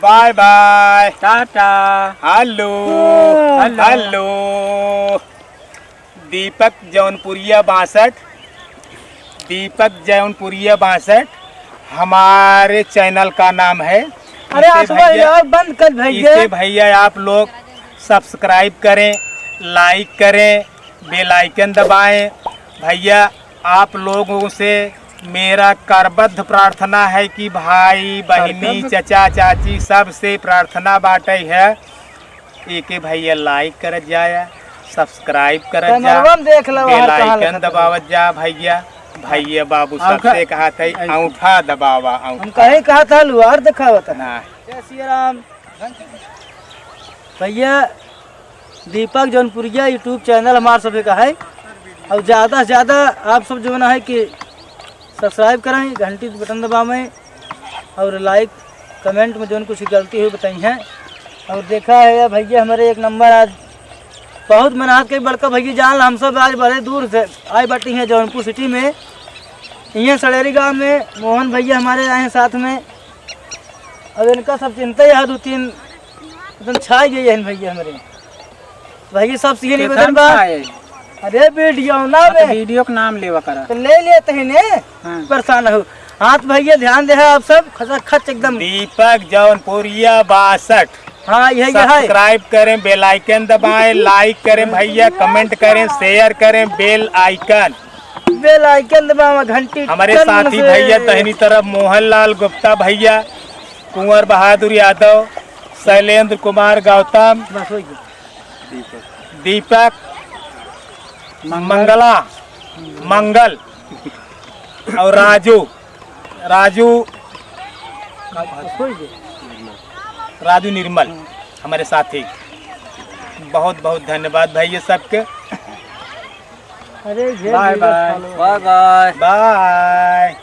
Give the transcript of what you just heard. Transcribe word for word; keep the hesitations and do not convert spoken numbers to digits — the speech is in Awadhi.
Bye bye. Tata. Hello. Hello. Hello. Deepak Jaunpuria बासठ, दीपक जौनपुरिया बासठ हमारे चैनल का नाम है। अरे इसे आसुआ भैया, यार, बंद कर भैया। इसे भैया आप लोग सब्सक्राइब करें, लाइक करें, बेल आइकन दबाएं। भैया, आप लोगों से मेरा करबद्ध प्रार्थना है कि भाई, बहिनी, करबद्ध। चचा, चाची, सबसे प्रार्थना बाटे है, एके भैया लाइक करत जाया, सब्सक्राइब करत जा, कैमरवा में देख लो, बेल बाहर कहाँ आइकन लिखत है। दबावत जा भैया। भैया बाबू अँगूठा सबसे कहा था, ऐसे। अँगूठा दबावा, अँगूठा। हम कहीं कहा था, लुआर दिखावत है। ना। जय सिया राम। भैया, दीपक जौनपुरिया YouTube चैनल हमार सभे का है, और ज़्यादा से ज़्यादा आप सब जौन है कि सब्सक्राइब करें, घंटी के बटन दबावें, और लाइक कमेंट में जौन कुछ गलती हुई बताई हैं। और देखा है या भैया, हमारे एक नंबर आज बहुत मेहनत के बड़का भैया जान ला, हम सब आज बड़े दूर से आए बाटी हैं जौनपुर सिटी में, इहें सड़ेरी गाँव में मोहन भैया हमारे आए हैं साथ में। अब इनका सब चिंता ही है, दो तीन एकदम छाई गई है भैया हमारे। भैया सब से ये निवेदन बा। अरे वीडियो ना हाँ, तो में। वीडियो का नाम लेवा करा। तो ले लेते हैं ने। हाँ। परेशान हो। हाँ तो भैया ध्यान दे आप सब, खचा खच एकदम। दीपक जौनपुरिया बासठ। हाँ, यही है। सब्सक्राइब करें, बेल आइकन दबाएं, लाइक करें भैया, कमेंट करें, शेयर करें, बेल आइकन। बेल आइकन दबावा, घंटी हमारे टन साथी से। भैया दहिनी तरफ मोहनलाल गुप्ता भैया, कुंवर बहादुर यादव, शैलेंद्र कुमार गौतम, बस हो गया। दीपक, मंगला, मंगल और राजू, राजू, बस हो गया। राजू निर्मल, हमारे साथी। बहुत बहुत धन्यवाद भैया सबके। अरे ये bye bye. Bye bye. Bye.